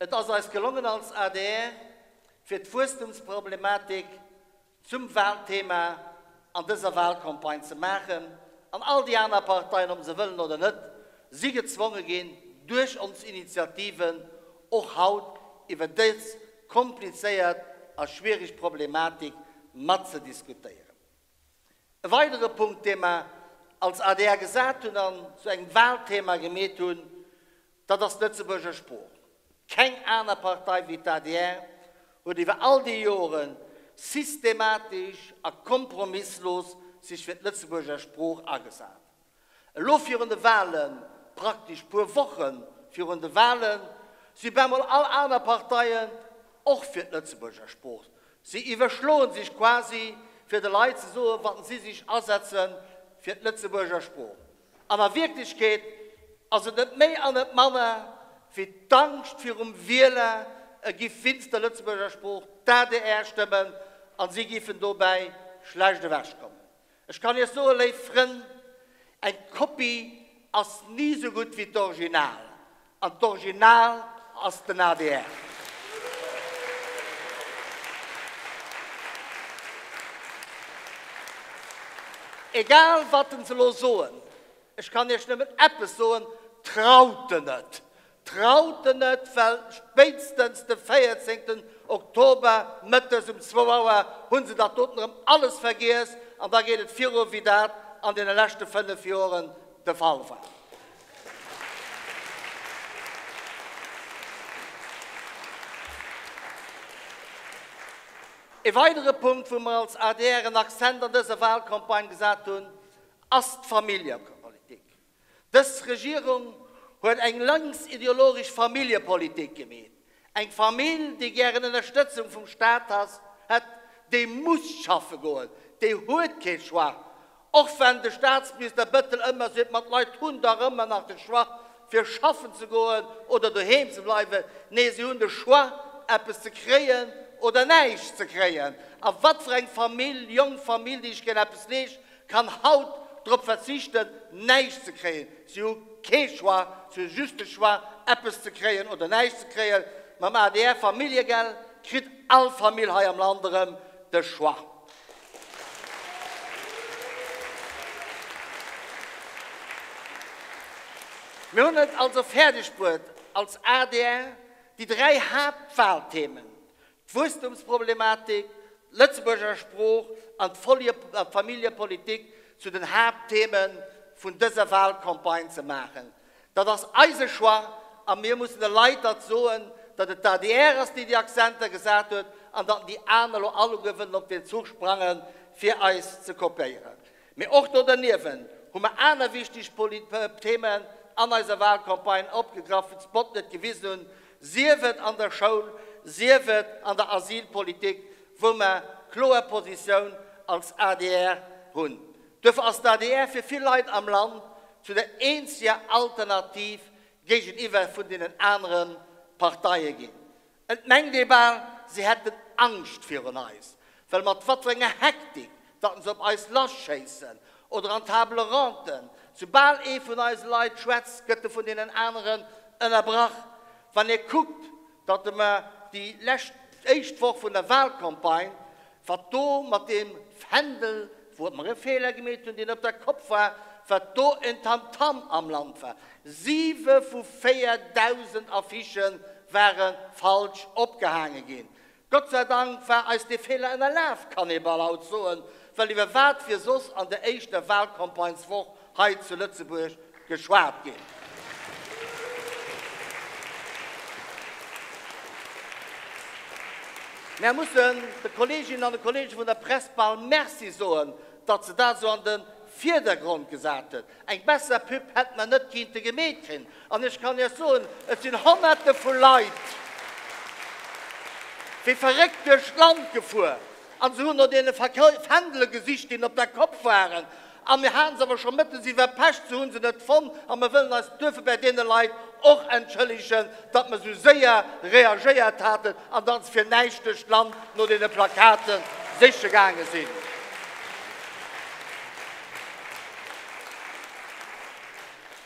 Et ass eis gelongen als adr, fir d'Wuesstumsproblematik zum Wahlthema an dëser Wahlcampagne ze maachen, an all déi aner Parteien, ob se wëllen oder net, si gezwonge ginn, duerch ons Initiativen och haut iwwer dës komplizéiert a schwierig Problematik matzediskutéieren. E weidere Punkt, dee mer als adr gesat hunn an zu engem Wahlthema gemeet hunn, dat ass d'Lëtzebuurger Sprooch. Keng aner Partei wéi d'ADR huet iwwer all déi Jore systematesch a kompromisslos sech fir d'Lëtzebuurger Sprooch agesat. Elo virun de Wahlen, praktesch puer Woche virun de Wahlen, si bemol all aner Parteien och fir d'Lëtzebuerger Sprooch. Si iwwerschloen sech quasi, fir de Leit ze soen, wann si sech asetze fir d'Lëtzebuerger Sprooch. An a Wierklechkeet ass et net méi an net manner wéi d'Angscht virum Wieler, e giff winst der Lëtzebuerger Sprooch d'ADR stëmmen an si giffen dobäi schlecht ewechkommen. Ech kann Iech soen, léif Frënn, eng Kopie ass ni sou gutt wéi d'Original, an d'Original ass den adr. Egal wat se elo soen, ech kann Iech nëmmen eppes soen, Traut en net! Traut en net, well spéitstens de 14 Oktober mëttes um zwou Auer hu se dat doten erëm alles vergiess an da geet et viru wéi dat an deene leschte 5 Joren de Fall war. E weidere Punkt, wou mer als adr en Accent an dëser Wahlcampagne gesat hunn, ass d'Familljepolitik. Dës Regierung huet eng lenksideologesch Familljepolitik gemeet. Eng Famill, déi gären Ënnerstëtzung vum Staat hätt, déi muss schaffe goen, déi huet kee Choix. Och wenn de Staatsminister Bettel ëmmer seet, ma d'Leit hunn dach ëmmer nach de Choix, fir schaffen ze goen oder doheem ze bleiwen. Nee, si hunn de Choix, eppes ze kréien oder näischt ze kréien. A wat fir eng Famill, jonk Famill, déi sech gär eppes leescht, kann haut drop verzichten, näischt ze kréien. Si hu kee Choix, si hu just de Choix, eppes ze kréien oder näischt ze kréien. Mam ADR-Familljegeld kritt all Famill hei am Land erëm de Choix. Mir hunn et also fäerdegbruet, als adr déi dräi Haaptwahlthemen, d'Wuesstumsproblematik, d'Lëtzebuerger Sprooch an d'Familljepolitik zu den Haapttheme vun dëser Wahlcampagne ze maachen. Dat ass eise Choix a mir mussen de Leit dat soen, datt et d'ADR ass, déi déi Accenter gesat huet an datt déi aner elo alleguer wëllen op deen Zuch sprangen, fir eis ze kopéieren. Mee och do derniewent hu mer aner wichteg Themen an eiser Wahlcampagne opgegraff, wou d'Spotnet gewisen hunn, sief et an der Schoul, sief et an der Asylpolitik, wou mer kloer Positioun als adr hunn. Duerfir ass d'ADR fir vill Leit am Land zu der eenzeger Alternativ géigeniwwer vun deenen anere Parteie ginn. Et mengt ee bal, se hätten Angscht virun eis, well mat wat fir enger Hektik, datt se op eis lasschéissen oder an Table ronden, soubal ee vun eise Leit schwätzt, gëtt e vun deenen aneren ënnerbrach. Wann ee kuckt, datt mer déi lescht éischt Woch vun der Wahlcampagne, Wat do mat deem Fändel, wou mer e Feeler gemeet hunn, deen op der Kopp war, wat do en Tamtam am Land war. Siwe vu 4.000 Affichë ware falsch opgehaange ginn. Gott sei Dank war eis dee Feeler ënnerlaf, kann ee bal haut soen, well iwwer wat wier soss an der éischter Wahlcampagneswoch hei zu Lëtzebuerg geschwat ginn. Mär mussen de Kolleeginnen an de Kolleege vun der Press bal Merci soen, datt se dat esou an de Virdergrond gesat huet. Eng besser Pub hätt mer net kinnte gemeet kréien. An ech kann Iech soen, et sinn Honnerte vu Leit wéi verréckt duerch d'Land gefuer an se hunn no deene Fändele gesicht, déi op der Kopp waren. A mir haten se awer scho mëttes iwwerpecht, se hu se net fonnt. A mer wëllen eis duerfir bäi deene Leit och entschëllegen, datt mer esou séier reagéiert haten an datt se fir näischt duerch d'Land no deene Plakate siche gaange sinn.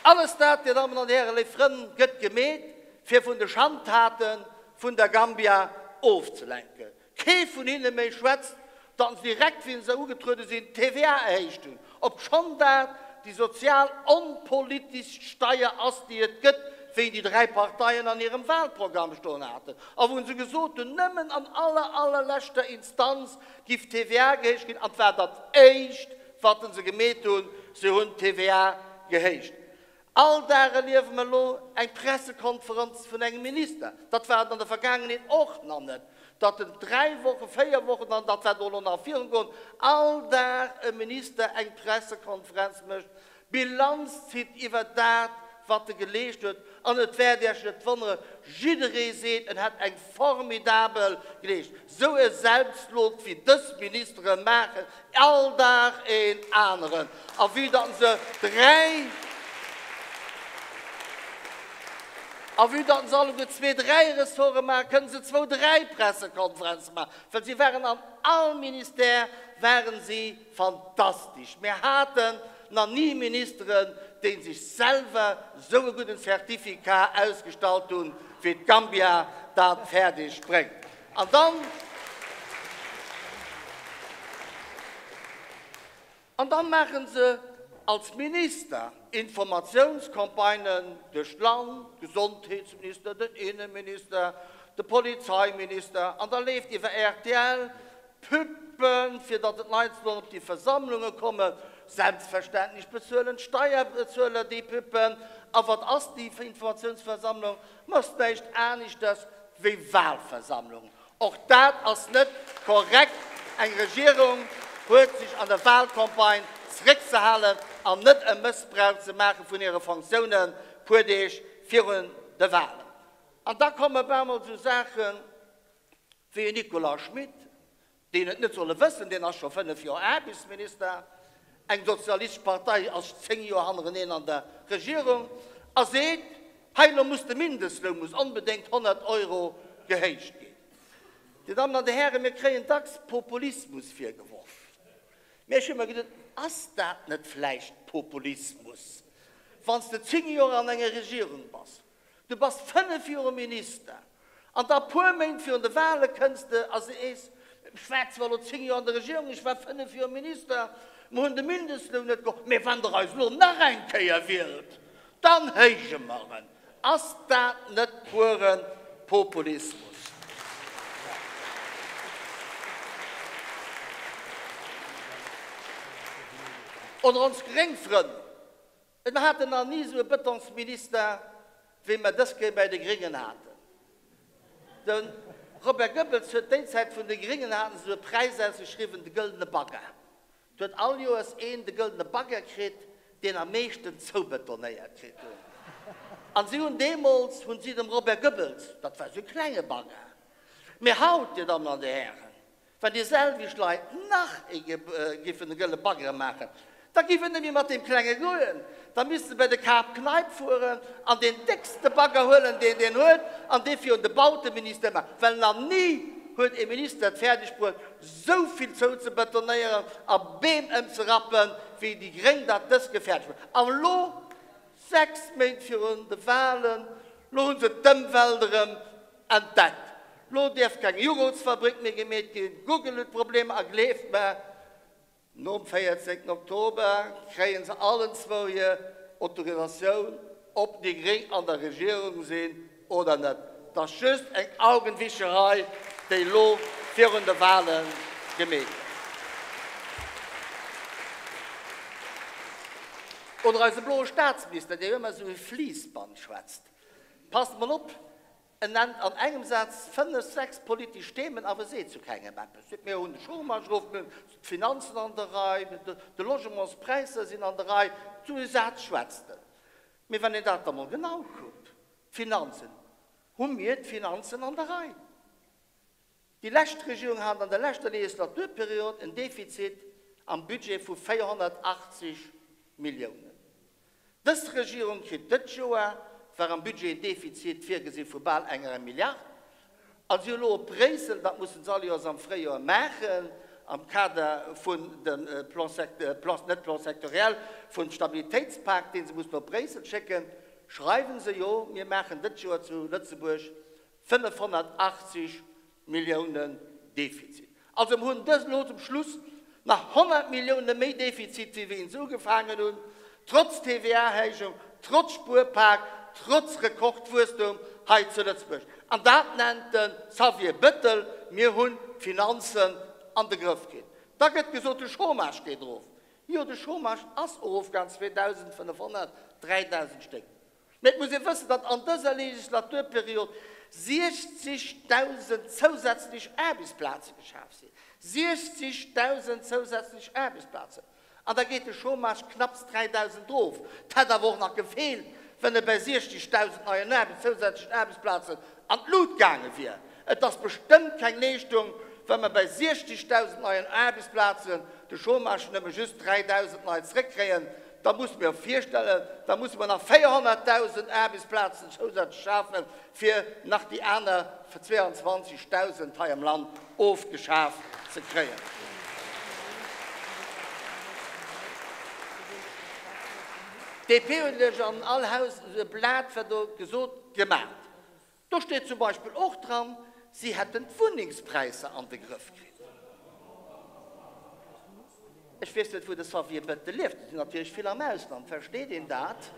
Alles dat, Dir Dammen an Hären, léif Frënn, gëtt gemeet. Fir vun de Schandtate vun der Gambia ofzelenken. Kee vun hinne méi schwätzt, datt se direkt wéi se ugetruede sinn, d'TVA erhéicht hunn, obschonn dat déi sozial onpolitischst Steier ass, déi et gëtt, wéi déi 3 Parteien an hirem Wahlprogramm stoen haten a wou se gesot hunn, nëmmen an aller allerleschter Instanz giff d'TVA gehéicht ginn. An et war dat éischt, wat se gemeet hunn, se hunn d'TVA gehéicht. All Dag erliewe mer elo eng Pressekonferenz vun engem Minister. Dat war et an der Vergaangenheet och nach net, datt en dräi Wochen, véier Wochen, an dat wäert och elo nach virungoen, all Dag e Minister eng Pressekonferenz mécht, Bilanz zitt iwwer dat, wat e geleescht huet. An et wäert Iech net wonneren, jidderee seet, en hätt eng formidabel geleescht. Sou e Selbstlot wéi dës Ministere maachen all Dag een aneren. A vue datt se dräi, a vue datt se alleguer zwee, dräi Ressorte maachen, kënnen se zwou, dräi Pressekonferenze maachen, well si waren an all Ministère waren si fantastisch. Mir haten nach ni Ministeren, déi sech selwer sou e gudden Certificat ausgestallt hunn, wéi d'Gambia dat fäerdeg bréngt. An dann, an dann maache se als Minister Informatiounscampagnen duerch d'Land, Gesondheetsminister, den Innenminister, de Polizeiminister, an da leeft iwwer rtl Pubben, fir datt d'Leit sollen op déi Versammlunge kommen. Selbstverständlech bezuelen d'Steierbezueler déi Pubben. A wat ass déi Informatiounsversammlung? Ma ass näischt aneschters wéi Wahlversammlung. Och dat ass net korrekt. Eng Regierung huet sech an der Wahlcampagne zeréckzehalen an net e Mëssbrauch ze maache vun hire Fonctiounen puer Deeg virun de Wahlen. An da komme bemol esou Saachen wéi en Nicolas Schmit, deen et net solle wëssen, deen ass scho 5 Joer Aarbechtsminister, eng sozialistesch Partei ass 10 Joer hannereneen an der Regierung, a seet, hei elo muss de Mindestloun muss onbedéngt 100 Euro gehéicht ginn. Dir Dammen an Dir Hären, mir kréien dacks Populismus virgeworf. Mä ech hu mer geduet, ass dat net vläicht Populismus, wann s de 10 Joer an enger Regierung bass, Du bass 5 Jore Minister an da puer Méint virun de Wahle kënns de a sees, ech war zwar elo 10 Joer an der Regierung, ech war 5 Joer Minister, mer hunn de Mindestloun net geholl, mee wann Der eis elo nach eng Kéier wielt, dann héije mer en. Ass dat net puere Populismus? Oder ons gréng Frënn, Et mer haten nach ni esou e Betonsminister, wéi mer dës Kéier bäi de Gréngen haten. De Robert Goebbels huet déi Zäit vun de Gréngen haten se esou e Präis ausgeschriwwen, de Gëldene Bagger. Do huet all Joers een de Gëldene Bagger kritt, deen am meeschten zoubetonéiert kritt hunn. An si hunn deemools, hunn si dem Robert Goebbels, dat war esou e klenge Bagger, mee haut, Dir Dammen an Dir Hären, Wann déi selwecht Leit nach ee giffen e gëlle Bagger maachen, da giff et net méi mat deem klenge goen, da misste se bei de Kap Kneip fueren an deen déckste Bagger huelen, deen deen huet, an dee virun de Bauteministère maachen, well nach ni huet ee Minister et fäerdeg bruet, sou vill zouzebetonéieren a Beem ëmzerappen, wéi déi Gréng dat dës Ke fäerdeg bruet. An elo, 6 Méint virun de Wahlen, lo hu se d'Ëmwelt erëm Entdeckt. Lo dierf keng Jughurtsfabrik méi gemeet ginn, Google huet Problemer a gleeft mer, nom 14 Oktober kréien se allen zwou hir Autorisatioun, ob déi Gréng an der Regierung sinn oder net. Et ass just eng Augenwischerei, déi lo virun de Wahle gemeet gëtt. Oder eise bloe Staatsminister, dee jo ëmmer esou e Fliissband schwätzt. Passt mol op, En nennt an engem Saz fënnef, sechs politesch Themen, awer seet zu kengem eppes. Seet, mir hunn de Chômage erof, mir hunn d'Finanzen an der Rei, de Logementspräisser sinn an der Rei. Esou e Saz schwätzt en. Mee wann een dat da mol genau kuckt, d'Finanzen, hu mir d'Finanzen an der Rei? Déi lescht Regierung hat an der leschter Legislaturperiod en Defizit am Budget vu 480 Milliounen. Dës Regierung kritt dëtt Joer war am Budget en Defizit virgesi vu bal enger Milliard. A si hu elo op Bréissel, dat mussen se all Joers am Fréijoer maachen, am Kader vun dem Plan, net Plan sectoriel, vum Stabilitéitspak, dee se mussen op Bréissel schécken. schreiwe se, jo, mir maachen dëst Joer zu Lëtzebuerg 580 Milliounen Defizit. Also mir hunn dës elo zum Schluss nach 100 Millioune méi Defizit wéi wéi se ugefaangen hunn, trotz TVA-Héijung, trotz Spuerpak, trotz Rekordwuesstum hei zu Lëtzebuerg. An dat nennt de Xavier Bettel, mir hunn d'Finanzen an de Grëff kritt. Da gëtt gesot, de Chômage geet erof. Jo, de Chômage ass erofgaang, 2.500, 3.000 Stéck. Mä et muss ee wëssen, datt an dëser Legislaturperiod 60.000 zousätzlech Aarbechtsplaze geschaf sinn. 60.000 zousätzlech Aarbechtsplazen! An da geet de Chômage knapps 3.000 erof. 't hätt awer och nach gefeelt, wenn e bei 60.000 neien Aarbechts-, zousätzlechen Aarbechtsplazen an d'Lut gaange wier. Et ass bestëmmt keng Leeschtung, wa mer bei 60.000 neien Aarbechtsplazen de Chômage nëmme just 3.000 nei zréckkréien. Da muss mir virstellen, da musse mer nach 400.000 Aarbechtsplazen zousätzlech schafen, fir nach déi aner 22.000 hei am Land ofgeschaf ze kréien. D'DP huet lech an all Haus e Blat, wat do gesot, gemat. Do steet zum Beispill och dran, si hätten d'Wunnengspräisser an de Grëff kritt. Ech weess net, wou de Xavier Bettel lieft, et sinn natierlech vill am Ausland, versteet een dat.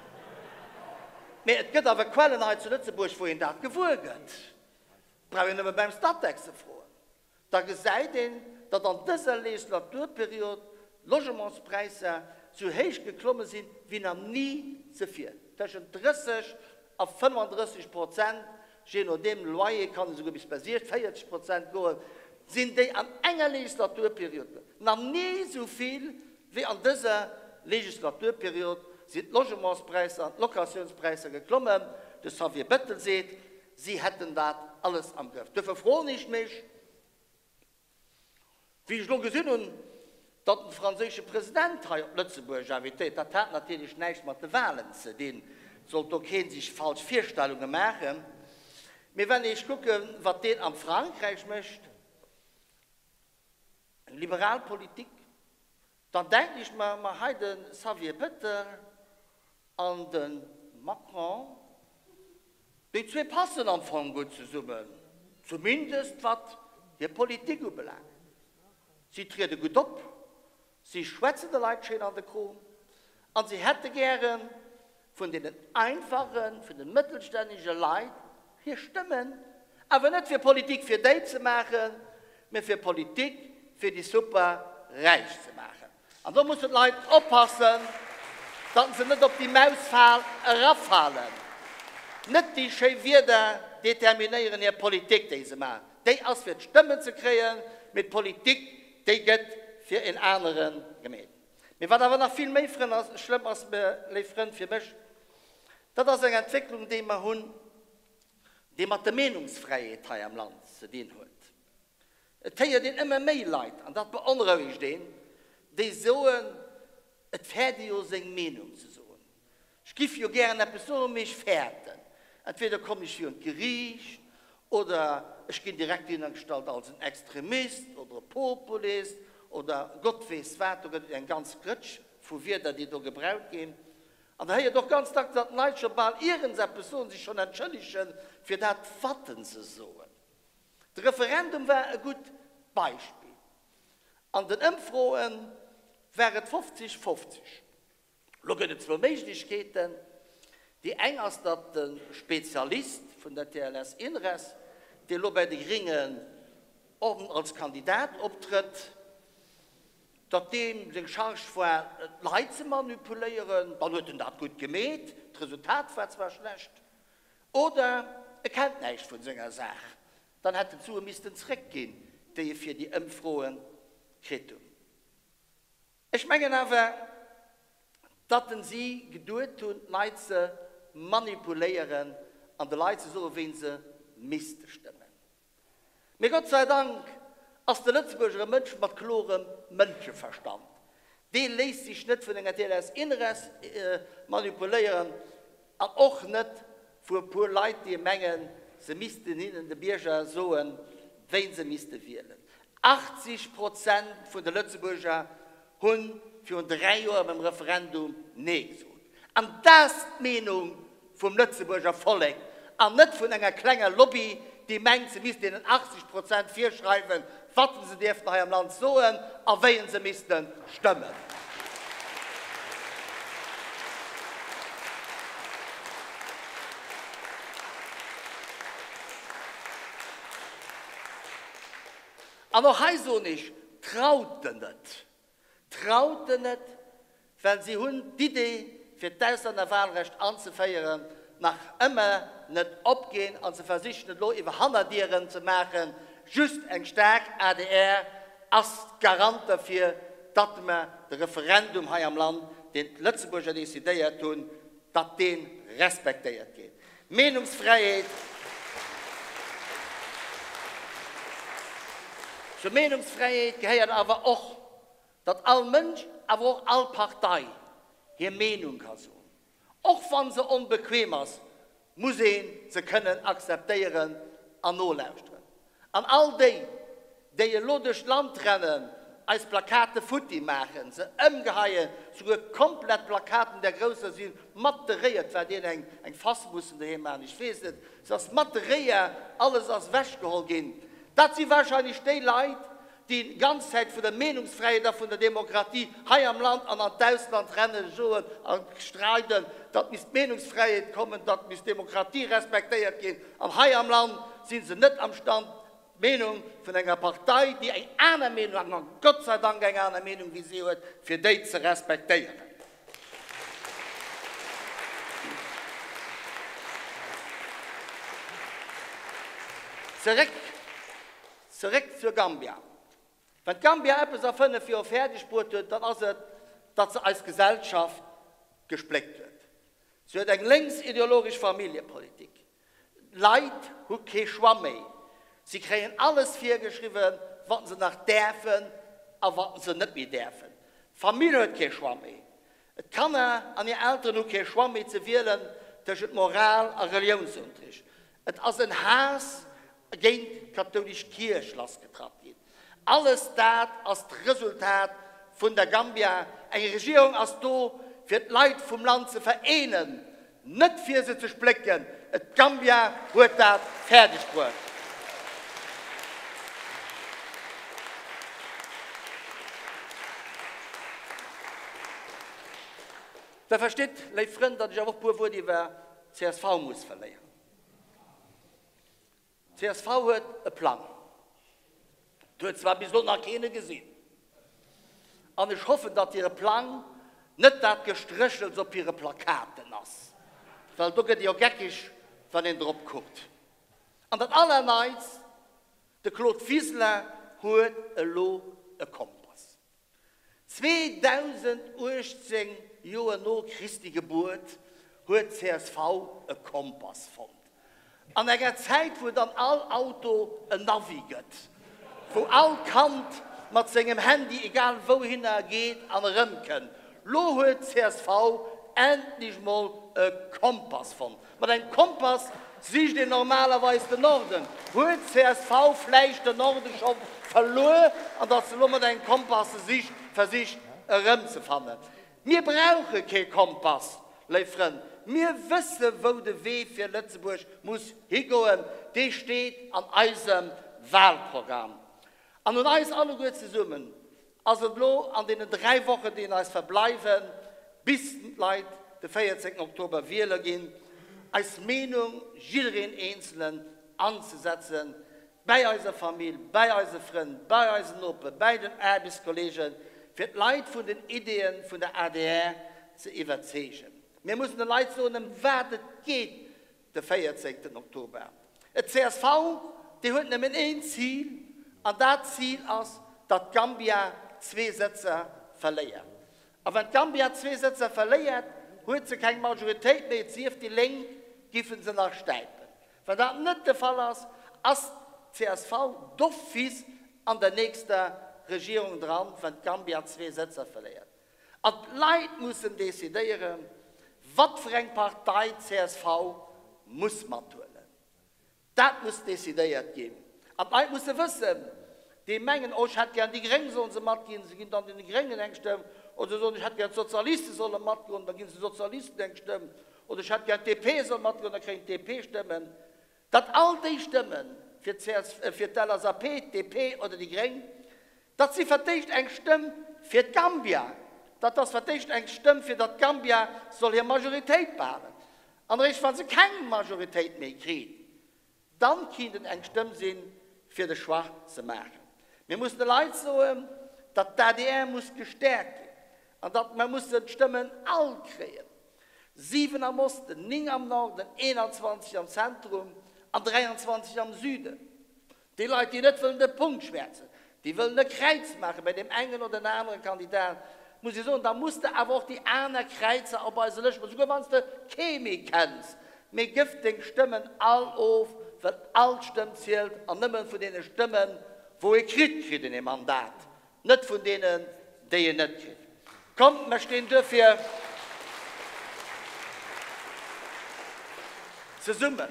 Mee et gëtt awer Quellen hei zu Lëtzebuerg, wou een dat gewuer gëtt. Brauch een nëmme beim Statec ze froen. Da gesäit een, datt an dëser Legislaturperiod d'Logementspräisser sou héich geklomme sinn, wéi nach ni zevir, tëschent 30 a 35 Prozent, jee nodeem Loyer kann esouguer bis bei 60, 40 Prozent goen, sinn déi an enger Legislaturperiod. Nach ni sou vill wéi an dëser Legislaturperiod sinn d'Logementspräisser an d'Locatiounspräisser geklommen. De Xavier Bettel seet, Si hätten dat alles am Grëff. Duerfir froen ech mech, wéi ech elo gesinn hunn, datt den franséische President hei op Lëtzebuerg invitéiert, dat hat natierlech näischt mat de Wahlen ze dinn, sollt do kee sech falsch Virstellunge maachen, mee wenn ech kucken, wat deen am Frankräich mécht, eng liberal Politik, Dann denken ech mer, ma hei de Xavier Bettel an de Macron, déi zwee passen am Fong gutt zesummen, zumindest wat hir Politik ubelaangt. Si triede gutt op, si schwätzen de Leit schéin an de Krom an si hätte gären vun deenen einfachen, vun de mëttelstännege Leit hir Stëmmen, awer net fir Politik fir déi ze maachen, mä fir Politik fir déi super Räich ze maachen. An do mussen d'Leit oppassen, datt se net op déi Mausfal erafalen. Net déi schéi Wierder determinéieren hir Politik, déi se maachen. Déi ass fir d'Stëmmen ze kréien, mä d'Politik, déi gëtt fir en anere gemeet. Mee wat awer nach vill méi frënn ass, schlëmm ass, léif Frënn, fir mech, dat ass eng Entwécklung, déi mer hunn, déi mat der Meenungsfräiheet hei am Land ze dinn huet. Et héiert een ëmmer méi Leit, an dat beonrouegt een, déi soen, et fäert ee jo seng Meenung ze soen. Ech giff jo gären eppes soen, mee ech fäerten. Entweder kommen ech virun d'Geriicht oder ech ginn direkt hinnergestallt als en Extremist oder e Populist oder Gott weess wat. Do gëtt et eng ganz Grëtsch vu Wierder, déi do gebraucht ginn. An der héiert och ganz dacks, datt d'Leit scho bal ieren se eppes soen, sech schonn entschëllegen fir dat, wat se soen. De Referendum war e gutt Beispill. An den Ëmfroe war et 50, 50. Lo gëtt et zwou Méiglechkeeten. Déi eng ass, datt de Spezialist vun der TLS INRES, dee lo bäi de Gringen als Kandidat optrëtt, datt deem seng Charge war, d'Leit ze manipuléieren. Dann huet en dat gutt gemeet, d'Resultat war zwar schlecht. Oder e kennt näischt vun senger Saach, dann hätt en d'Sue missten zréckginn, déi e fir déi Ëmfroe kritt hunn. Ech mengen awer, datt en si geduet hunn, d'Leit ze manipuléieren an de Leit ze soen, ween se misste stëmmen. Mee Gott sei Dank ass de Lëtzebuerger e Mënsch mat klorem Mënscheverstand. Dee léisst sech net vun enger TLS Inres manipuléieren an och net vu e puer Leit, déi mengen, se missten hinnen, de Bierger, soen, wéin se misste wielen. 80 Prozent vun de Lëtzebuerger hu virun 3 Joer beim Referendum Nee gesot. An dat ass d'Meenung. vum Lëtzebuerger Vollek an net vun enger klenger Lobby, déi mengt, se misst deenen 80 Prozent virschreiwen, wat se dierften hei am Land soen a wéi se misste stëmmen. An och hei soen ech, Traut en net! Traut en net, well si hunn d'Idee, fir d'Auslännerwahlrecht anzeféieren, nach ëmmer net opginn a se versichen et elo iwwer Hannerdieren ze maachen. Just eng staark adr ass Garant derfir, datt mer de Referendum hei am Land, deen d'Lëtzebuerger decidéiert hunn, datt dee respektéiert gétt. Meenungsfräiheet Zur Meenungsfräiheet gehéiert awer och, datt all Mënsch, awer och all Partei hir Meenung ka soen. Och wa se onbequem ass, muss ee se kënnen akzeptéieren an nolauschteren. An all déi, déi elo duerch d'Land rennen, eis Plakate futti maachen, se ëmgeheien, souguer komplett Plakaten där grousser si mat de Réier, et war deen eng eng Fass mussen doheem maachen, ech weess net, se ass mat de Réier, alles ass ewechgeholl ginn. Dat si wahrscheinlech déi Leit, déi ganz Zäit vun der Meenungsfräiheet a vun der Demokratie hei am Land an an d'Ausland rennen, soen a streiden, datt misst d'Meenungsfräiheet kommen, datt misst d'Demokratie respektéiert ginn. An hei am Land si se net am Stand, d'Meenung vun enger Partei, déi eng aner Meenung, a Gott sei Dank eng aner Meenung wéi si huet, fir déi ze respektéieren. Zeréck Zeréck zur Gambia. Wann d'Gambia eppes a 5 Joer fäerdeg bruet huet, dann ass et, datt se eis Gesellschaft gespléckt huet. Se huet eng lénksideologesch Familljepolitik. D'Leit hu kee Choix méi. Si kréien alles virgeschriwwen, wat se nach däerfen a wat se net méi däerfen. D'Famill huet kee Choix méi. D'Kanner an hir Elteren hu kee Choix méi ze wielen tëschent Moral a Reliounsunterricht. Et ass en Haass géint d'kathoulesch Kierch lassgetratt ginn. Alles dat ass d'Resultat vun der Gambia. Eng Regierung ass do, fir d'Leit vum Land ze vereenen, net fir se ze splécken. D'Gambia huet dat fäerdeg bruecht. Der verstitt, léif Frënn, datt ech awer och e puer Wuert iwwer csv muss verléieren. Csv huet e Plang. Et huet zwar bis elo nach keen e gesinn. An ech hoffen, datt hire Plang net dat Gestréchels op hire Plakaten ass, well do gëtt ee jo geckeg, wann een drop kuckt. An dat Allerneist, de Claude Wiseler huet elo e Kompass. 2018, Joer no Christi Gebuert, huet csv e Kompass fonnt. An enger Zäit, wou et an all Auto en Navi gëtt, wou all Kand mat sengem Handy egal wouhinner geet an erëmkënnt, lo huet csv endlech mol e Kompass fonnt. Mat engem Kompass sicht een normalerweis den Norden. Huet csv vläicht den Norde scho verluer an datt se elo mat engem Kompass se sicht, versicht erëmzefannen? Mir brauche kee Kompass, léif Frënn. Mir wësse wou de Wee fir Lëtzebuerg muss higoen. Dee steet an eisem Wahlprogramm. An un eis alleguer zesummen ass et elo an deenen 3 Wochen, déi eis verbleiwen, bis d'Leit de 14 Oktober wiele ginn, eis Meenung, jiddereen Eenzelen, anzesetzen, bäi eiser Famill, bäi eise Frënn, bäi eisen Noper, bäi den Aarbechtskolleegen, fir d'Leit vun den Ideeën vun der adr ze iwwerzeegen. Mir mussen de Leit soen, ëm wat et geet de 14 Oktober. Et csv, déi huet nëmmen een Zil, an dat Zil ass, datt Gambia zwee Sëtzer verléiert. A wann d'Gambia zwee Sëtzer verléiert, huet se keng Majoritéit méi, et sief déi Lénk giffen se nach stäipen. Wann dat net de Fall ass, ass d'CSV d'office an der nächster Regierung dran, wann d'Gambia zwee Sëtzer verléiert. An d'Leit mussen decidéieren, wat fir eng Partei d'CSV muss mathuelen. Dat muss decidéiert ginn. An d'Leit musse wëssen, déi mengen, oh ech hätt gär déi Gréng solle se matginn, se ginn dann deene Gréngen eng Stëmm, oder se soen, ech hätt gär d'Sozialiste solle matgoen, da gi se de Sozialisten eng Stëmm. Oder ech hätt gär d'DP soll matgoen, da kréien d'DP Stëmmen. Datt all déi Stëmme fir d'CSV, fir d'LSAP, d'DP oder déi Gréng, dat si fir d'éischt eng Stëmm fir d'Gambia. Dat ass fir d'éischt eng Stëmm fir datt d'Gambia soll hir Majoritéit behalen. An eréischt wa se keng Majoritéit méi kriit, dann kinnt et eng Stëmm sinn, fir de Choix ze maachen. Mir mussen de Leit soen, datt d'ADR muss gestäerkt ginn an datt mer mussen d'Stëmmen all kréien, 7 am Osten, 9 am Norden, 21 am Zentrum an 23 am Süden. Déi Leit, déi net wëllen de Punkt schwäerzen, déi wëllen e Kräiz maache bei deem engen oder den anere Kandidat, muss ech soen, da muss de awer och déi aner Kräizer op eise Lëscht maachen, souguer wann s de kee méi kenns, mee gëff deng Stëmmen all of, well all Stëmm zielt an nëmme vun deene Stëmmen, wou ee kritt, kritt een ee Mandat, net vun deenen, déi een net kritt. Kommt, mer stinn duerfir zesummen.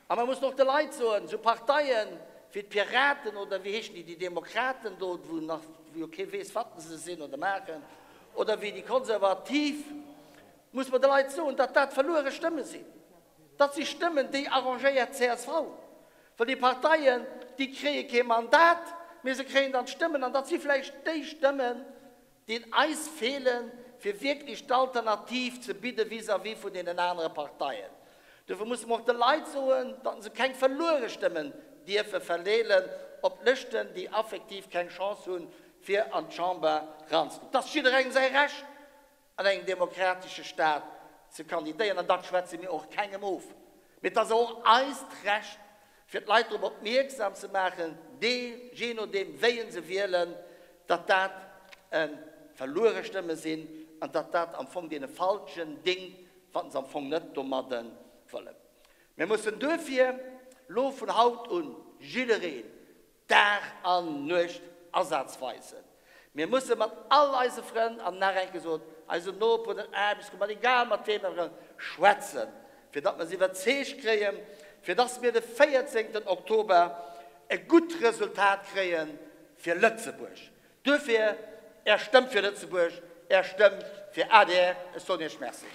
A mer mussen och de Leit soen, esou Parteien wéi d'Piraten oder wéi heeschen déi, déi Demokraten do, wou nach, wou jo kee weess, wat se sinn oder maachen, oder wéi déi Konservativ, muss mer de Leit soen, datt dat verluere Stëmme sinn. Dat si Stëmmen, déi arrangéiert d'CSV. Well déi Parteien, déi kréie kee Mandat, mee se kréien dann d'Stëmmen. An dat si vläicht déi Stëmmen, déi eis feelen, fir wierklech d'Alternativ ze bidde vis-à-vis vun deenen anere Parteien. Dofir musse mer och de Leit soen, datt se keng verluere Stëmmen dierfe verdeelen op Lëschten, déi affektiv keng Chance hunn, fir an d'Chamber eranzekommen. Et ass jidderengem säi Recht, an engem demokratesche Staat ze kandidéieren, an dat schwätze mir och kengem of. Mee et ass och eist Recht, fir d'Leit drop opmierksam ze maachen, dee, jee nodeem wéi se wielen, datt dat verluere Stëmme sinn an datt dat am Fong deene Falschen dingt, wat se am Fong net domadde wëllen. Mir mussen duerfir lo vun haut un jiddereen Dag an Nuecht Asaz weisen. Mir musse mat all eise Frënn, an nach eng Kéier gesot, eisen Noperen, den Aarbechtskolleegen, egal mat weem mer schwätzen, fir datt mer se iwwerzeegt kréien, fir datt mir de 14 Oktober e gutt Resultat kréie fir Lëtzebuerg. Duerfir Är Stëmm fir Lëtzebuerg, Är Stëmm fir adr. Ech soen Iech Merci.